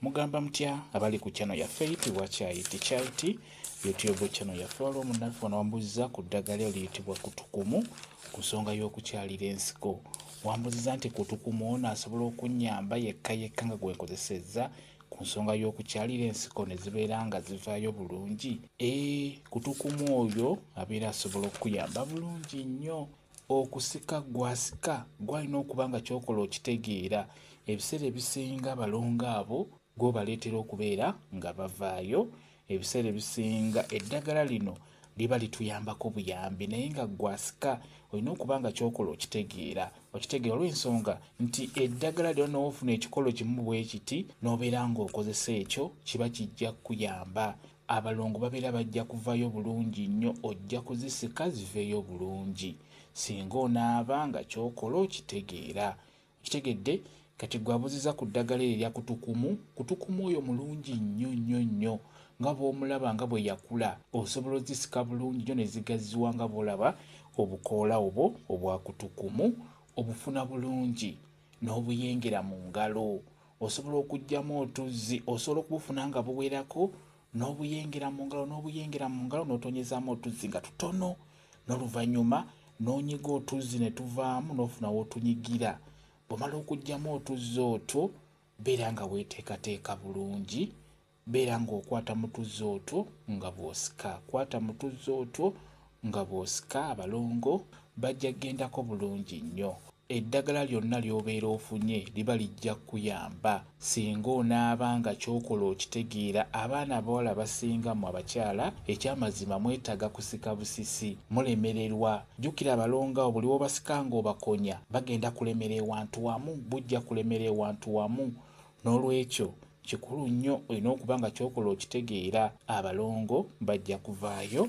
Mugamba mutya abali ku channel yaffe eyitibwa Kyayiti Kyayiti YouTube channel yaffe. Waliwo munnaffe wano wambuziza ku ddagala eriyitibwa kutukumu ku nsonga y'okukyalira ensiko. Wambuziza nti kutukumu ono asobola okunnyamba yekka yekka nga gwe nkozesezza ku nsonga y'okukyalira ensiko ne zibeera nga zivaayo bulungi. Ee, kutukumu oyo abeera asobola okukuyamba bulungi nnyo. Okusika gw'asika gw'alina okuba nga ky'okola okitegeera. Ebiseera ebisinga abalongo abo gw'obaleetera okubeera nga bavaayo. Ebiseera ebisinga eddagala lino liba lituyambako buyambi naye nga gw'asika olina okuba nga ky'okola okitegeera. Okitegeera olw'ensonga nti eddagala lino n'ofuna ekikolo kimu bwe kiti n'obeera ng'okozesa ekyo kiba kijja kukuyamba. Abalongo babeera bajja kuvaayo bulungi nnyo, ojja kuzisika ziveeyo bulungi singa onaaba nga ky'okola okitegeera. Okitegedde? Kati gwe abuziza ku ddagala eryo erya kutukumu, kutukumu oyo mulungi nnyo nnyo nnyo nga bw'omulaba nga bwe yakula, osobola ozisika bulungi nnyo ne zigaziwa nga bw'olaba obukoola obwo obwa kutukumu obufuna bulungi n'obuyengera mu ngalo. Osobola okuggyamu otuzzi, osobola okubufuna nga buwerako n'obuyengera mu ngalo n'obuyengera mu ngalo n'otonyezaamu otuzzi nga tutono n'oluvannyuma n'onyiga otuzzi ne tuvaamu n'ofuna w'otunyigira. Bw'omala okuggyamu otuzzi otwo beera nga weeteekateeka bulungi, beera ng'okwata mu tuzzi otwo nga bw'osika. Kwata mu tuzzi otwo nga bw'osika abalongo bajja kugendako bulungi nnyo. Eddagala lyonna ly'obeera ofunye liba lijja kukuyamba singa onaaba nga ky'okola okitegeera. Abaana abawala abasinga mmwe abakyala eky'amazima mwetaaga kusika busisi, mulemererwa. Jjukira abalongo abo buli w'obasika ng'obakonya bagenda kulemera ewantu wamu, bujja kulemera ewantu wamu. N'olwekyo kikulu nnyo olina okuba nga ky'okola okitegeera. Abalongo bajja kuvaayo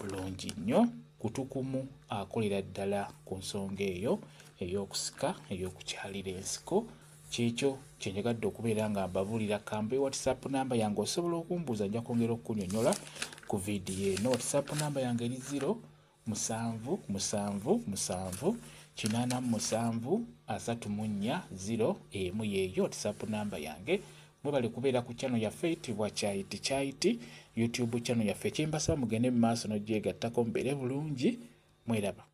bulungi nnyo. Kutukumu akolera ddala ku nsonga eyo ey'okusika, ey'okukyalira ensiko. Kyekyo kye njagadde okubeera nga mbabuulira. Kambe WhatsApp namba yange osobola okumbuuza, nja kwongera okukunyonyola ku vidiyo eno. WhatsApp namba yange eri 0 7 7 7 87 34 0 1, yeeyo WhatsApp namba yange. Mwebale kubeera ku channel yaffe eyitibwa Kyayiti Kyayiti YouTube channel yaffe. Kyembasaba mugende mu maaso n'ogyegattako mubeere bulungi, mweraba.